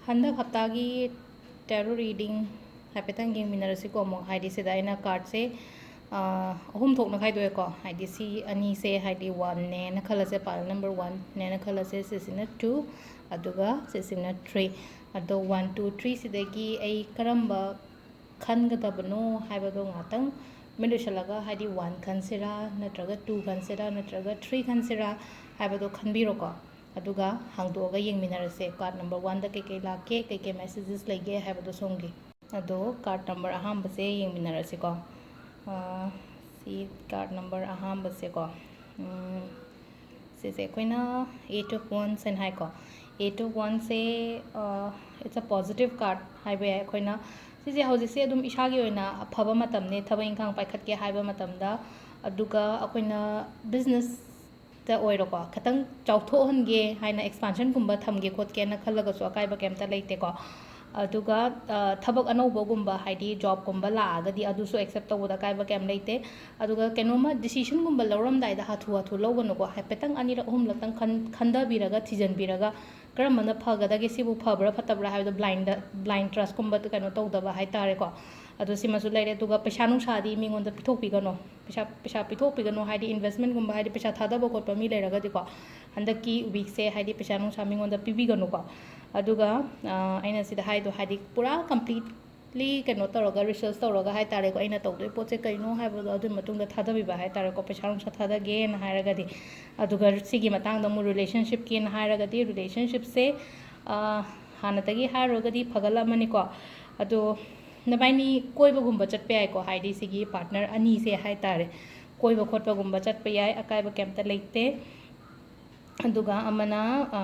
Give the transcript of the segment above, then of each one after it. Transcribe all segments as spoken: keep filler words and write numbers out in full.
ꯍꯟꯗꯛ ꯍꯞꯇꯥꯒꯤ tarot reading ꯍꯥꯏꯐꯦꯠꯇꯪ ꯌꯦꯡꯃꯤꯟꯅꯔꯁꯤꯀꯣ꯫ ꯑꯃꯨꯛ ꯍꯥꯏꯗꯤ ꯁꯤꯗ ꯑꯩꯅ cardꯁꯦ ꯑꯍꯨꯝ ꯊꯣꯛꯅ ꯈꯥꯏꯗꯣꯛꯑꯦꯀꯣ꯫ ꯍꯥꯏꯗꯤ ꯁꯤ ꯑꯅꯤꯁꯦ ꯍꯥꯏꯗꯤ oneꯅꯦꯅ ꯈꯜꯂꯁꯦ, pile number oneꯅꯦꯅ ꯈꯜꯂꯁꯦ, ꯁꯤꯁꯤꯅ two, ꯑꯗꯨꯒ ꯁꯤꯁꯤꯅ three꯫ ꯑꯗꯣ one, two, three ꯁꯤꯗꯒꯤ ꯑꯩ ꯀꯔꯝꯕ ꯈꯟꯒꯗꯕꯅꯣ ꯍꯥꯏꯕꯗꯣ ꯉꯥꯛꯇꯪ ꯃꯤꯠ ꯎꯏꯁꯜꯂꯒ, ꯍꯥꯏꯗꯤ one ꯈꯟꯁꯤꯔꯥ, ꯅꯠꯇ꯭ꯔꯒ two ꯈꯟꯁꯤꯔꯥ, ꯅꯠꯇ꯭ꯔꯒ three ꯈꯟꯁꯤꯔꯥ ꯍꯥꯏꯕꯗꯣ ꯈꯟꯕꯤꯔꯣꯀꯣ꯫ ꯑꯗꯨꯒ ꯍꯥꯡꯗꯣꯛꯑꯒ ꯌꯦꯡꯃꯤꯟꯅꯔꯁꯦ꯫ Card number oneꯗ ꯀꯩꯀꯩ ꯂꯥꯛꯀꯦ, ꯀꯩꯀꯩ messages ꯂꯩꯒꯦ ꯍꯥꯏꯕꯗꯣ ꯁꯣꯝꯒꯤ꯫ ꯑꯗꯣ card number ꯑꯍꯥꯟꯕꯁꯦ ꯌꯦꯡꯃꯤꯟꯅꯔꯁꯤꯀꯣ꯫ ꯑꯥ, ꯁꯤ card number ꯑꯍꯥꯟꯕꯁꯦꯀꯣ꯫ ꯎꯝ, ꯁꯤꯁꯦ ꯑꯩꯈꯣꯏꯅ Eight of Wands ꯍꯥꯏꯅ ꯍꯥꯏꯀꯣ꯫ Eight of Wandsꯁꯦ, ah, it's a positive card ꯍꯥꯏꯕ ꯌꯥꯏ꯫ ꯑꯩꯈꯣꯏꯅ ꯁꯤꯁꯦ ꯍꯧꯖꯤꯛꯁꯦ ꯑꯗꯨꯝ ꯏꯁꯥꯒꯤ ꯑꯣꯏꯅ ꯑꯐꯕ ꯃꯇꯝꯅꯦ ꯊꯕꯛ ꯏꯪꯈꯥꯡ ꯄꯥꯏꯈꯠꯀꯦ ꯍꯥꯏꯕ ꯃꯇꯝꯗ꯫ ꯑꯗꯨꯒ ꯑꯩꯈꯣꯏꯅ businessꯇ ꯑꯣꯏꯔꯣꯀꯣ, ꯈꯤꯇꯪ ꯆꯥꯎꯊꯣꯛꯍꯟꯒꯦ ꯍꯥꯏꯅ, expansionꯒꯨꯝꯕ ꯊꯝꯒꯦ ꯈꯣꯠꯀꯦꯅ ꯈꯜꯂꯒꯁꯨ ꯑꯀꯥꯏꯕ ꯀꯩꯝꯇ ꯂꯩꯇꯦꯀꯣ꯫ ꯑꯗꯨꯒ, ꯑ, ꯊꯕꯛ ꯑꯅꯧꯕꯒꯨꯝꯕ, ꯍꯥꯏꯗꯤ jobꯀꯨꯝꯕ ꯂꯥꯛꯑꯒꯗꯤ ꯑꯗꯨꯁꯨ accept ꯇꯧꯕꯗ ꯑꯀꯥꯏꯕ ꯀꯩꯝ ꯂꯩꯇꯦ꯫ ꯑꯗꯨꯒ ꯀꯩꯅꯣꯝꯃ decisionꯒꯨꯝꯕ ꯂꯧꯔꯝꯗꯥꯏꯗ ꯍꯥꯊꯨ ꯍꯥꯊꯨ ꯂꯧꯒꯅꯨꯀꯣ꯫ ꯍꯥꯏꯐꯦꯠꯇꯪ ꯑꯅꯤꯔꯛ ꯑꯍꯨꯝꯂꯛꯇꯪ ꯈꯟ-, ꯈꯟꯊꯕꯤꯔꯒ, ꯊꯤꯖꯤꯟꯕꯤꯔꯒ, ꯀꯔꯝꯕꯅ ꯐꯒꯗꯒꯦ, ꯁꯤꯕꯨ ꯐꯕ꯭ꯔꯥ ꯐꯠꯇꯕ꯭ꯔꯥ ꯍꯥꯏꯕꯗꯣ blindꯗ, blind trustꯀꯨꯝꯕ ꯀꯩꯅꯣ ꯇꯧꯗꯕ ꯍꯥꯏꯇꯥꯔꯦꯀꯣ꯫ ꯑꯗꯣ ꯁꯤꯃꯁꯨ ꯂꯩꯔꯦ꯫ ꯑꯗꯨꯒ ꯄꯩꯁꯥ ꯅꯨꯡꯁꯥꯗꯤ ꯃꯤꯉꯣꯟꯗ ꯄꯤꯊꯣꯛꯄꯤꯒꯅꯣ꯫ ꯄꯩꯁꯥ, ꯄꯩꯁꯥ ꯄꯤꯊꯣꯛꯄꯤꯒꯅꯨ, ꯍꯥꯏꯗꯤ investmentꯒꯨꯝꯕ, ꯍꯥꯏꯗꯤ ꯄꯩꯁꯥ ꯊꯥꯗꯕ ꯈꯣꯠꯄ ꯃꯤ ꯂꯩꯔꯒꯗꯤꯀꯣ, ꯍꯟꯗꯛꯀꯤ weekꯁꯦ ꯍꯥꯏꯗꯤ ꯄꯩꯁꯥ ꯅꯨꯡꯁꯥ ꯃꯤꯉꯣꯟꯗ ꯄꯤꯕꯤꯒꯅꯨꯀꯣ꯫ ꯑꯗꯨꯒ, ꯑ, ꯑꯩꯅ ꯁꯤꯗ ꯍꯥꯏꯗꯣ, ꯍꯥꯏꯗꯤ ꯄꯨꯔꯥ completely ꯀꯩꯅꯣ ꯇꯧꯔꯒ, research ꯇꯧꯔꯒ ꯍꯥꯏꯇꯥꯔꯦꯀꯣ, ꯑꯩꯅ ꯇꯧꯗꯣꯏ ꯄꯣꯠꯁꯦ ꯀꯩꯅꯣ ꯍꯥꯏꯕꯗꯣ ꯑꯗꯨꯒꯤ ꯃꯇꯨꯡꯗ ꯊꯥꯗꯕꯤꯕ ꯍꯥꯏꯇꯥꯔꯦꯀꯣ, ꯄꯩꯁꯥ ꯅꯨꯡꯁꯥ ꯊꯥꯗꯒꯦꯅ ꯍꯥꯏꯔꯒꯗꯤ꯫ ꯑꯗꯨꯒ ꯁꯤꯒꯤ ꯃꯇꯥꯡꯗ ꯑꯃꯨꯛ relationshipꯀꯤꯅ ꯍꯥꯏꯔꯒꯗꯤ, relationshipꯁꯦ, ꯑ, ꯍꯥꯟꯅꯗꯒꯤ ꯍꯥꯏꯔꯨꯔꯒꯗꯤ ꯐꯒꯠꯂꯝꯃꯅꯤꯀꯣ꯫ ꯑꯗꯣ ꯅꯕꯥꯏꯅꯤ ꯀꯣꯏꯕꯒꯨꯝꯕ ꯆꯠꯄ ꯌꯥꯏꯀꯣ, ꯍꯥꯏꯗꯤ ꯁꯤꯒꯤ partner ꯑꯅꯤꯁꯦ ꯍꯥꯏꯇꯥꯔꯦ, ꯀꯣꯏꯕ ꯈꯣꯠꯄꯒꯨꯝꯕ ꯆꯠꯄ ꯌꯥꯏ, ꯑꯀꯥꯏꯕ ꯀꯩꯝꯇ ꯂꯩꯇꯦ꯫ ꯑꯗꯨꯒ ꯑꯃꯅ, ꯑ,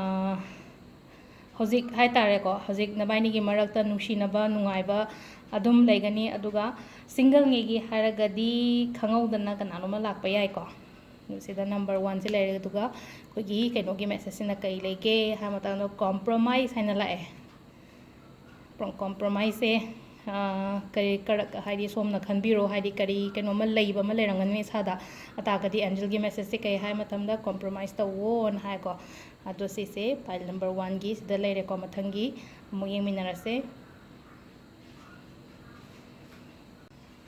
ꯍꯧꯖꯤꯛ ꯍꯥꯏꯇꯥꯔꯦꯀꯣ, ꯍꯧꯖꯤꯛ ꯅꯕꯥꯏꯅꯤꯒꯤ ꯃꯔꯛꯇ ꯅꯨꯡꯁꯤꯅꯕ, ꯅꯨꯡꯉꯥꯏꯕ ꯑꯗꯨꯝ ꯂꯩꯒꯅꯤ꯫ ꯑꯗꯨꯒ singleꯉꯩꯒꯤ ꯍꯥꯏꯔꯒꯗꯤ ꯈꯪꯍꯧꯗꯅ ꯀꯅꯥꯅꯣꯝꯃ ꯂꯥꯛꯄ ꯌꯥꯏꯀꯣ꯫ ꯁꯤꯗ number oneꯁꯦ ꯂꯩꯔꯦ꯫ ꯑꯗꯨꯒ ꯑꯩꯈꯣꯏꯒꯤ ꯀꯩꯅꯣꯒꯤ messageꯁꯤꯅ ꯀꯩ ꯂꯩꯒꯦ ꯍꯥꯏꯕ ꯃꯇꯝꯗ, compromise ꯍꯥꯏꯅ ꯂꯥꯛꯑꯦ꯫ Pro-, compromiseꯁꯦ, ꯑꯥ, ꯀꯔꯤ, ꯀꯔ-, ꯍꯥꯏꯗꯤ ꯁꯣꯝꯅ ꯈꯟꯕꯤꯔꯣ, ꯍꯥꯏꯗꯤ ꯀꯔꯤ ꯀꯩꯅꯣꯝꯃ ꯂꯩꯕ ꯑꯃ ꯂꯩꯔꯝꯒꯅꯤ ꯏꯁꯥꯗ꯫ ꯑꯇꯥꯒꯗꯤ angelꯒꯤ messageꯁꯦ ꯀꯩ ꯍꯥꯏ ꯃꯇꯝꯗ, compromise ꯇꯧꯋꯣꯅ ꯍꯥꯏꯀꯣ꯫ ꯑꯗꯣ ꯁꯤꯁꯦ pile number one ꯒꯤ ꯁꯤꯗ ꯂꯩꯔꯦꯀꯣ꯫ ꯃꯊꯪꯒꯤ ꯑꯃꯨꯛ ꯌꯦꯡꯃꯤꯟꯅꯔꯁꯦ꯫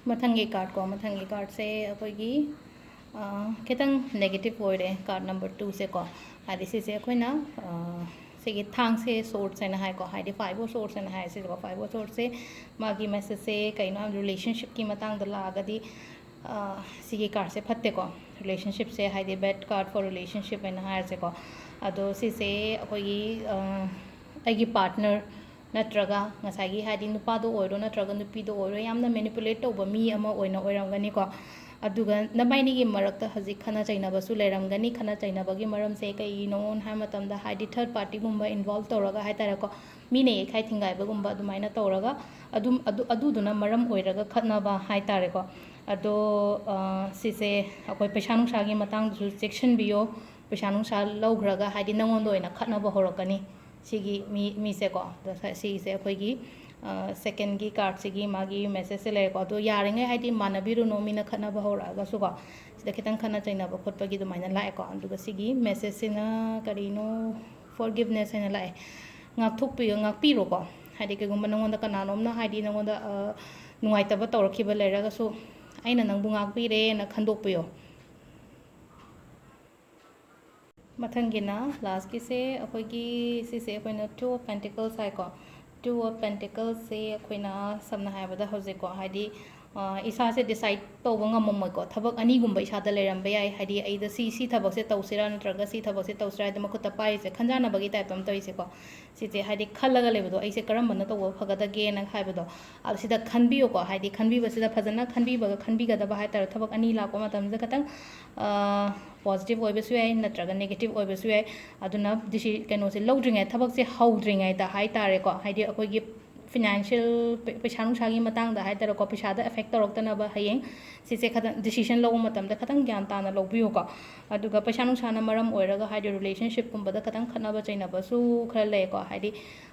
ꯃꯊꯪꯒꯤ card ꯀꯣ, ꯃꯊꯪꯒꯤ card ꯁꯦ ꯑꯩꯈꯣꯏꯒꯤ, ꯑ, ꯈꯤꯇꯪ negative ꯑꯣꯏꯔꯦ, card number two ꯁꯦꯀꯣ꯫ ꯍꯥꯏꯗꯤ ꯁꯤꯁꯦ ꯑꯩꯈꯣꯏꯅ, ꯑ, ꯁꯤꯒꯤ ꯊꯥꯡꯁꯦ swords ꯍꯥꯏꯅ ꯍꯥꯏꯀꯣ, ꯍꯥꯏꯗꯤ five of swords ꯍꯥꯏꯅ ꯍꯥꯏ ꯁꯤꯁꯦꯀꯣ꯫ Five of swords ꯁꯦ ꯃꯥꯒꯤ message ꯁꯦ ꯀꯩꯅꯣ ꯍꯥꯏꯕꯗ relationship ꯀꯤ ꯃꯇꯥꯡꯗ ꯂꯥꯛꯑꯒꯗꯤ, ꯑ, ꯁꯤꯒꯤ card ꯁꯦ ꯐꯠꯇꯦꯀꯣ꯫ Relationship ꯁꯦ ꯍꯥꯏꯗꯤ bad card for relationship ꯍꯥꯏꯅ ꯍꯥꯏꯔꯁꯦꯀꯣ꯫ ꯑꯗꯣ ꯁꯤꯁꯦ ꯑꯩꯈꯣꯏꯒꯤ, ꯑ, ꯑꯩꯒꯤ partner ꯅꯠꯇ꯭ꯔꯒ ꯉꯁꯥꯏꯒꯤ ꯍꯥꯏꯗꯤ ꯅꯨꯄꯥꯗ ꯑꯣꯏꯔꯣ ꯅꯠꯇ꯭ꯔꯒ ꯅꯨꯄꯤꯗ ꯑꯣꯏꯔꯣ, ꯌꯥꯝꯅ manipulate ꯇꯧꯕ ꯃꯤ ꯑꯃ ꯑꯣꯏꯅ ꯑꯣꯏꯔꯝꯒꯅꯤꯀꯣ꯫ ꯑꯗꯨꯒ ꯅꯕꯥꯏꯅꯤꯒꯤ ꯃꯔꯛꯇ ꯍꯧꯖꯤꯛ ꯈꯠꯅ ꯆꯩꯅꯕꯁꯨ ꯂꯩꯔꯝꯒꯅꯤ꯫ ꯈꯠꯅ ꯆꯩꯅꯕꯒꯤ ꯃꯔꯝꯁꯦ ꯀꯩꯅꯣ ꯍꯥꯏꯕ ꯃꯇꯝꯗ ꯍꯥꯏꯗꯤ third party ꯒꯨꯝꯕ involve ꯇꯧꯔꯒ ꯍꯥꯏꯇꯥꯔꯦꯀꯣ, ꯃꯤꯅ ꯌꯩꯈꯥꯏ ꯊꯤꯡꯒꯥꯏꯕꯒꯨꯝꯕ ꯑꯗꯨꯃꯥꯏꯅ ꯇꯧꯔꯒ ꯑꯗꯨꯝ, ꯑꯗꯨ, ꯑꯗꯨꯗꯨꯅ ꯃꯔꯝ ꯑꯣꯏꯔꯒ ꯈꯠꯅꯕ ꯍꯥꯏꯇꯥꯔꯦꯀꯣ꯫ ꯑꯗꯣ, ꯑ, ꯁꯤꯁꯦ ꯑꯩꯈꯣꯏ ꯄꯩꯁꯥ ꯅꯨꯡꯁꯥꯒꯤ ꯃꯇꯥꯡꯗꯁꯨ ꯆꯦꯛꯁꯤꯟꯕꯤꯌꯣ꯫ ꯄꯩꯁꯥ ꯅꯨꯡꯁꯥ ꯂꯧꯈ꯭ꯔꯒ ꯍꯥꯏꯗꯤ ꯅꯉꯣꯟꯗ ꯑꯣꯏꯅ ꯈꯠꯅꯕ ꯍꯧꯔꯛꯀꯅꯤ꯫ ꯁꯤꯒꯤ ꯃꯤ, ꯃꯤꯁꯦꯀꯣ꯫ ꯑꯗꯣ ꯁ-, ꯁꯤꯒꯤꯁꯦ ꯑꯩꯈꯣꯏꯒꯤ, ꯑ, second ꯒꯤ card ꯁꯤꯒꯤ ꯃꯥꯒꯤ message ꯁꯦ ꯂꯩꯔꯦꯀꯣ꯫ ꯑꯗꯣ ꯌꯥꯔꯤꯉꯩ ꯍꯥꯏꯗꯤ ꯃꯥꯟꯅꯕꯤꯔꯨꯅꯨ, ꯃꯤꯅ ꯈꯠꯅꯕ ꯍꯧꯔꯛꯑꯒꯁꯨꯀꯣ꯫ ꯁꯤꯗ ꯈꯤꯇꯪ ꯈꯠꯅ ꯆꯩꯅꯕ ꯈꯣꯠꯄꯒꯤ ꯑꯗꯨꯃꯥꯏꯅ ꯂꯥꯛꯑꯦꯀꯣ꯫ ꯑꯗꯨꯒ ꯁꯤꯒꯤ message ꯁꯤꯅ ꯀꯔꯤꯅꯣ? Forgiveness ꯍꯥꯏꯅ ꯂꯥꯛꯑꯦ꯫ ꯉꯥꯛꯊꯣꯛꯄꯤꯌꯣ, ꯉꯥꯛꯄꯤꯔꯣꯀꯣ꯫ ꯍꯥꯏꯗꯤ ꯀꯩꯒꯨꯝꯕ ꯅꯉꯣꯟꯗ ꯀꯅꯥꯅꯣꯝꯅ ꯍꯥꯏꯗꯤ ꯅꯉꯣꯟꯗ, ꯑ, ꯅꯨꯡꯉꯥꯏꯇꯕ ꯇꯧꯔꯛꯈꯤꯕ ꯂꯩꯔꯒꯁꯨ ꯑꯩꯅ ꯅꯪꯕꯨ ꯉꯥꯛꯄꯤꯔꯦꯅ ꯈꯟꯗꯣꯛꯄꯤꯌꯣ꯫ ꯃꯊꯪꯒꯤꯅ last ꯀꯤꯁꯦ ꯑꯩꯈꯣꯏꯒꯤ, ꯁꯤꯁꯦ ꯑꯩꯈꯣꯏꯅ Two of Pentacles ꯍꯥꯏꯀꯣ꯫ Two of Pentacles ꯁꯦ ꯑꯩꯈꯣꯏꯅ ꯁꯝꯅ ꯍꯥꯏꯔꯕꯗ ꯍꯧꯖꯤꯛꯀꯣ, ꯍꯥꯏꯗꯤ, ꯑ, ꯏꯁꯥꯁꯦ decide ꯇꯧꯕ ꯉꯝꯃꯝꯃꯣꯏꯀꯣ꯫ ꯊꯕꯛ ꯑꯅꯤꯒꯨꯝꯕ ꯏꯁꯥꯗ ꯂꯩꯔꯝꯕ ꯌꯥꯏ, ꯍꯥꯏꯗꯤ ꯑꯩꯗ ꯁꯤ, ꯁꯤ ꯊꯕꯛꯁꯦ ꯇꯧꯁꯤꯔꯥ ꯅꯠꯇ꯭ꯔꯒ ꯁꯤ ꯊꯕꯛꯁꯦ ꯇꯧꯁꯤꯔꯥ ꯍꯥꯏꯗꯤ ꯃꯈꯨꯠꯇ ꯄꯥꯏꯔꯤꯁꯦ ꯈꯟꯖꯥꯟꯅꯕꯒꯤ type ꯑꯃ ꯇꯧꯔꯤꯁꯦꯀꯣ꯫ ꯁꯤꯁꯦ ꯍꯥꯏꯗꯤ ꯈꯜꯂꯒ ꯂꯩꯕꯗꯣ, ꯑꯩꯁꯦ ꯀꯔꯝꯕꯅ ꯇꯧꯕ ꯐꯒꯗꯒꯦꯅ ꯍꯥꯏꯕꯗꯣ, ꯑ, ꯁꯤꯗ ꯈꯟꯕꯤꯌꯨꯀꯣ꯫ ꯍꯥꯏꯗꯤ ꯈꯟꯕꯤꯕꯁꯤꯗ ꯐꯖꯅ ꯈꯟꯕꯤꯕꯒ ꯈꯟꯕꯤꯒꯗꯕ ꯍꯥꯏꯇꯥꯔꯦ꯫ ꯊꯕꯛ ꯑꯅꯤ ꯂꯥꯛꯄ ꯃꯇꯝꯁꯤꯗ ꯈꯤꯇꯪ, ꯑ, positive ꯑꯣꯏꯕꯁꯨ ꯌꯥꯏ ꯅꯠꯇ꯭ꯔꯒ negative ꯑꯣꯏꯕꯁꯨ ꯌꯥꯏ꯫ ꯑꯗꯨꯅ ꯗꯤꯁꯤ-, ꯀꯩꯅꯣꯁꯦ ꯂꯧꯗ꯭ꯔꯤꯉꯩ, ꯊꯕꯛꯁꯦ ꯍꯧꯗ꯭ꯔꯤꯉꯩꯗ ꯍꯥꯏꯇꯥꯔꯦꯀꯣ, ꯍꯥꯏꯗꯤ ꯑꯩꯈꯣꯏꯒꯤ financial ꯄꯩ-, ꯄꯩꯁꯥ ꯅꯨꯡꯁꯥꯒꯤ ꯃꯇꯥꯡꯗ ꯍꯥꯏꯇꯥꯔꯦꯀꯣ, ꯄꯩꯁꯥꯗ affect ꯇꯧꯔꯛꯇꯅꯕ ꯍꯌꯦꯡ ꯁꯤꯁꯦ ꯈꯇꯪ decision ꯂꯧꯕ ꯃꯇꯝꯗ ꯈꯇꯪ ꯒ꯭ꯌꯥꯟ ꯇꯥꯅ ꯂꯧꯕꯤꯌꯨꯀꯣ꯫ ꯑꯗꯨꯒ ꯄꯩꯁꯥ ꯅꯨꯡꯁꯥꯅ ꯃꯔꯝ ꯑꯣꯏꯔꯒ ꯍꯥꯏꯗꯤ relationship ꯀꯨꯝꯕꯗ ꯈꯇꯪ ꯈꯠꯅꯕ ꯆꯩꯅꯕꯁꯨ ꯈꯔ ꯂꯩꯀꯣ꯫ ꯍꯥꯏꯗꯤ,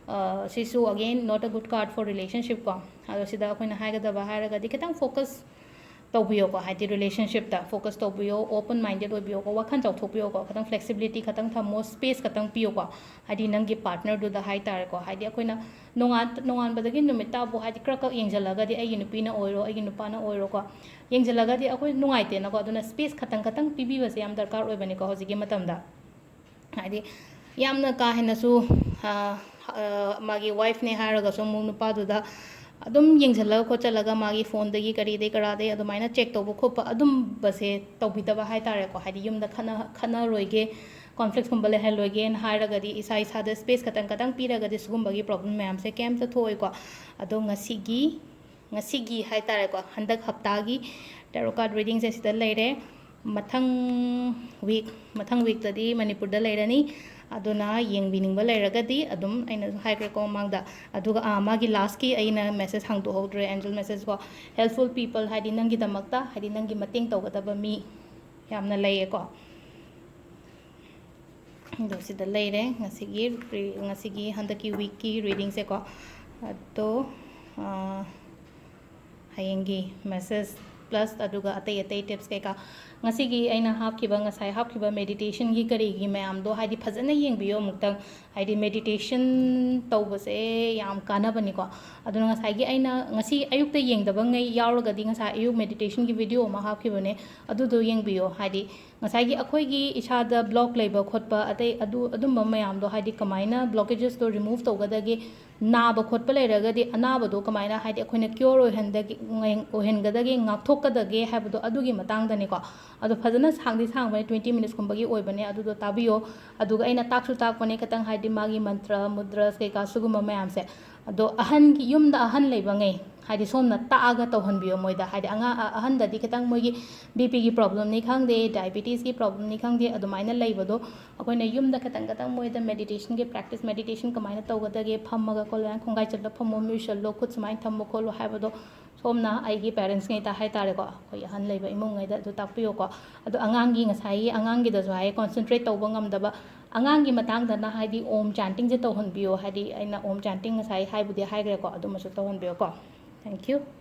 ꯑ, ꯁꯤꯁꯨ again not a good card for relationship ꯀꯣ꯫ ꯑꯗꯣ ꯁꯤꯗ ꯑꯩꯈꯣꯏꯅ ꯍꯥꯏꯒꯗꯕ ꯍꯥꯏꯔꯒꯗꯤ ꯈꯤꯇꯪ focus ꯇꯧꯕꯤꯌꯣꯀꯣ, ꯍꯥꯏꯗꯤ relationship ꯇ focus ꯇꯧꯕꯤꯌꯣ, open minded ꯑꯣꯏꯕꯤꯌꯣꯀꯣ, ꯋꯥꯈꯜ ꯆꯥꯎꯊꯣꯛꯄꯤꯌꯣꯀꯣ, ꯈꯤꯇꯪ flexibility ꯈꯤꯇꯪ ꯊꯝꯃꯣ, space ꯈꯤꯇꯪ ꯄꯤꯌꯣꯀꯣ, ꯍꯥꯏꯗꯤ ꯅꯪꯒꯤ partner ꯗꯨꯗ ꯍꯥꯏꯇꯥꯔꯦꯀꯣ꯫ ꯍꯥꯏꯗꯤ ꯑꯩꯈꯣꯏꯅ ꯅꯣꯡꯉꯥꯟ-, ꯅꯣꯡꯉꯥꯟꯕꯗꯒꯤ ꯅꯨꯃꯤꯠ ꯇꯥꯕꯨ ꯍꯥꯏꯗꯤ ꯀ꯭ꯔꯛ ꯀ꯭ꯔꯛ ꯌꯦꯡꯁꯤꯜꯂꯒꯗꯤ ꯑꯩꯒꯤ ꯅꯨꯄꯤꯅ ꯑꯣꯏꯔꯣ, ꯑꯩꯒꯤ ꯅꯨꯄꯥꯅ ꯑꯣꯏꯔꯣꯀꯣ, ꯌꯦꯡꯁꯤꯜꯂꯒꯗꯤ ꯑꯩꯈꯣꯏ ꯅꯨꯡꯉꯥꯏꯇꯦꯅꯀꯣ꯫ ꯑꯗꯨꯅ space ꯈꯤꯇꯪ ꯈꯤꯇꯪ ꯄꯤꯕꯤꯕꯁꯦ ꯌꯥꯝ ꯗꯔꯀꯥꯔ ꯑꯣꯏꯕꯅꯤꯀꯣ ꯍꯧꯖꯤꯛꯀꯤ ꯃꯇꯝꯗ꯫ ꯍꯥꯏꯗꯤ ꯌꯥꯝꯅ ꯀꯥ ꯍꯦꯟꯅꯁꯨ, ꯑ, ꯑ, ꯃꯥꯒꯤ wife ꯅꯦ ꯍꯥꯏꯔꯒꯁꯨ ꯑꯃꯨꯛ ꯅꯨꯄꯥꯗꯨꯗ ꯑꯗꯨꯝ ꯌꯦꯡꯁꯤꯜꯂꯒ ꯈꯣꯠꯆꯜꯂꯒ ꯃꯥꯒꯤ phone ꯗꯒꯤ ꯀꯔꯤꯗꯩ ꯀꯔꯥꯗꯩ ꯑꯗꯨꯃꯥꯏꯅ check ꯇꯧꯕ ꯈꯣꯠꯄ ꯑꯗꯨꯝꯕꯁꯦ ꯇꯧꯕꯤꯗꯕ ꯍꯥꯏꯇꯥꯔꯦꯀꯣ꯫ ꯍꯥꯏꯗꯤ ꯌꯨꯝꯗ ꯈꯠꯅ-, ꯈꯠꯅꯔꯣꯏꯒꯦ, conflict ꯀꯨꯝꯕ ꯂꯩꯍꯜꯂꯣꯏꯒꯦꯅ ꯍꯥꯏꯔꯒꯗꯤ ꯏꯁꯥ ꯏꯁꯥꯗ space ꯈꯇꯪ ꯈꯇꯪ ꯄꯤꯔꯒꯗꯤ ꯁꯤꯒꯨꯝꯕꯒꯤ problem ꯃꯌꯥꯝꯁꯦ ꯀꯩꯝꯇ ꯊꯣꯛꯑꯣꯏꯀꯣ꯫ ꯑꯗꯣ ꯉꯁꯤꯒꯤ, ꯉꯁꯤꯒꯤ ꯍꯥꯏꯇꯥꯔꯦꯀꯣ, ꯍꯟꯗꯛ ꯍꯞꯇꯥꯒꯤ tarot card reading ꯁꯦ ꯁꯤꯗ ꯂꯩꯔꯦ꯫ ꯃꯊꯪ week, ꯃꯊꯪ week ꯇꯗꯤ ꯃꯅꯤꯄꯨꯔꯗ ꯂꯩꯔꯅꯤ꯫ ꯑꯗꯨꯅ ꯌꯦꯡꯕꯤꯅꯤꯡꯕ ꯂꯩꯔꯒꯗꯤ ꯑꯗꯨꯝ ꯑꯩꯅꯁꯨ ꯍꯥꯏꯈ꯭ꯔꯦꯀꯣ ꯃꯃꯥꯡꯗ꯫ ꯑꯗꯨꯒ, ꯑꯥ, ꯃꯥꯒꯤ last ꯀꯤ ꯑꯩꯅ message ꯍꯥꯡꯗꯣꯛꯍꯧꯗ꯭ꯔꯦ, angel message ꯀꯣ꯫ Helpful people ꯍꯥꯏꯗꯤ ꯅꯪꯒꯤꯗꯃꯛꯇ, ꯍꯥꯏꯗꯤ ꯅꯪꯒꯤ ꯃꯇꯦꯡ ꯇꯧꯒꯗꯕ ꯃꯤ ꯌꯥꯝꯅ ꯂꯩꯌꯦꯀꯣ꯫ ꯑꯗꯣ ꯁꯤꯗ ꯂꯩꯔꯦ ꯉꯁꯤꯒꯤ ꯔꯤ-, ꯉꯁꯤꯒꯤ ꯍꯟꯗꯛꯀꯤ week ꯀꯤ reading ꯁꯦꯀꯣ꯫ ꯑꯗꯣ, ꯑꯥ, ꯍꯌꯦꯡꯒꯤ message plus ꯑꯗꯨꯒ ꯑꯇꯩ ꯑꯇꯩ tips ꯀꯩꯀꯥ, ꯉꯁꯤꯒꯤ ꯑꯩꯅ ꯍꯥꯞꯈꯤꯕ, ꯉꯁꯥꯏ ꯍꯥꯞꯈꯤꯕ meditation ꯒꯤ ꯀꯔꯤꯒꯤ ꯃꯌꯥꯝꯗꯣ ꯍꯥꯏꯗꯤ ꯐꯖꯅ ꯌꯦꯡꯕꯤꯌꯣ ꯑꯃꯨꯛꯇꯪ꯫ ꯍꯥꯏꯗꯤ meditation ꯇꯧꯕꯁꯦ ꯌꯥꯝ ꯀꯥꯟꯅꯕꯅꯤꯀꯣ꯫ ꯑꯗꯨꯅ ꯉꯁꯥꯏꯒꯤ ꯑꯩꯅ ꯉꯁꯤ ꯑꯌꯨꯛꯇ ꯌꯦꯡꯗꯕꯉꯩ ꯌꯥꯎꯔꯒꯗꯤ ꯉꯁꯥꯏ ꯑꯌꯨꯛ meditation ꯒꯤ video ꯑꯃ ꯍꯥꯞꯈꯤꯕꯅꯦ, ꯑꯗꯨꯗꯣ ꯌꯦꯡꯕꯤꯌꯣ꯫ ꯍꯥꯏꯗꯤ ꯉꯁꯥꯏꯒꯤ ꯑꯩꯈꯣꯏꯒꯤ ꯏꯁꯥꯗ block ꯂꯩꯕ ꯈꯣꯠꯄ ꯑꯇꯩ ꯑꯗꯨ, ꯑꯗꯨꯝꯕ ꯃꯌꯥꯝꯗꯣ ꯍꯥꯏꯗꯤ ꯀꯃꯥꯏꯅ blockages ꯇꯣ remove ꯇꯧꯒꯗꯒꯦ, ꯅꯥꯕ ꯈꯣꯠꯄ ꯂꯩꯔꯒꯗꯤ ꯑꯅꯥꯕꯗꯣ ꯀꯃꯥꯏꯅ ꯍꯥꯏꯗꯤ ꯑꯩꯈꯣꯏꯅ cure ꯑꯣꯏꯍꯟꯗꯒꯦ, ꯑꯣꯏꯍꯟꯒꯗꯒꯦ, ꯉꯥꯛꯊꯣꯛꯀꯗꯒꯦ ꯍꯥꯏꯕꯗꯣ ꯑꯗꯨꯒꯤ ꯃꯇꯥꯡꯗꯅꯤꯀꯣ꯫ ꯑꯗꯣ ꯐꯖꯅ ꯁꯥꯡꯗꯤ ꯁꯥꯡꯕꯅꯦ, twenty minutes ꯀꯨꯝꯕꯒꯤ ꯑꯣꯏꯕꯅꯦ, ꯑꯗꯨꯗꯣ ꯇꯥꯕꯤꯌꯣ꯫ ꯑꯗꯨꯒ ꯑꯩꯅ ꯇꯥꯛꯁꯨ ꯇꯥꯛꯄꯅꯦ ꯈꯤꯇꯪ ꯍꯥꯏꯗꯤ ꯃꯥꯒꯤ mantra, mudras ꯀꯩꯀꯥ ꯁꯤꯒꯨꯝꯕ ꯃꯌꯥꯝꯁꯦ꯫ ꯑꯗꯣ ꯑꯍꯟꯒꯤ, ꯌꯨꯝꯗ ꯑꯍꯟ ꯂꯩꯕꯉꯩ ꯍꯥꯏꯗꯤ ꯁꯣꯝꯅ ꯇꯥꯛꯑꯒ ꯇꯧꯍꯟꯕꯤꯌꯣ ꯃꯣꯏꯗ꯫ ꯍꯥꯏꯗꯤ ꯑꯉꯥꯡ, ꯑ-, ꯑꯍꯟꯗꯗꯤ ꯈꯤꯇꯪ ꯃꯣꯏꯒꯤ BP ꯒꯤ problem ꯅꯤ ꯈꯪꯗꯦ, diabetes ꯀꯤ problem ꯅꯤ ꯈꯪꯗꯦ, ꯑꯗꯨꯃꯥꯏꯅ ꯂꯩꯕꯗꯣ ꯑꯩꯈꯣꯏꯅ ꯌꯨꯝꯗ ꯈꯤꯇꯪ ꯈꯤꯇꯪ ꯃꯣꯏꯗ meditation ꯒꯤ practice, meditation ꯀꯃꯥꯏꯅ ꯇꯧꯒꯗꯒꯦ, ꯐꯝꯃꯒ ꯈꯣꯠꯂꯒ ꯈꯣꯡꯒꯥꯏ ꯆꯠꯂ ꯐꯝꯃꯣ, ꯃꯤꯔꯨ ꯆꯠꯂꯣ, ꯈꯨꯠ ꯁꯨꯃꯥꯏꯅ ꯊꯝꯃꯣ ꯈꯣꯠꯂꯣ ꯍꯥꯏꯕꯗꯣ ꯁꯣꯝꯅ ꯑꯩꯒꯤ parents ꯉꯩꯗ ꯍꯥꯏꯇꯥꯔꯦꯀꯣ, ꯑꯩꯈꯣꯏ ꯑꯍꯟ ꯂꯩꯕ ꯏꯃꯨꯡꯉꯩꯗ ꯑꯗꯨ ꯇꯥꯛꯄꯤꯌꯣꯀꯣ꯫ ꯑꯗꯣ ꯑꯉꯥꯡꯒꯤ, ꯉꯁꯥꯏꯒꯤ ꯑꯉꯥꯡꯒꯤꯗꯁꯨ ꯍꯥꯏꯌꯦ, concentrate ꯇꯧꯕ ꯉꯝꯗꯕ ꯑꯉꯥꯡꯒꯤ ꯃꯇꯥꯡꯗꯅ ꯍꯥꯏꯗꯤ Om chanting ꯁꯦ ꯇꯧꯍꯟꯕꯤꯌꯣ꯫ ꯍꯥꯏꯗꯤ ꯑꯩꯅ Om chanting ꯉꯁꯥꯏ ꯍꯥꯏꯕꯨꯗꯤ ꯍꯥꯏꯈ꯭ꯔꯦꯀꯣ, ꯑꯗꯨꯃꯁꯨ ꯇꯧꯍꯟꯕꯤꯌꯣꯀꯣ꯫ Thank you꯫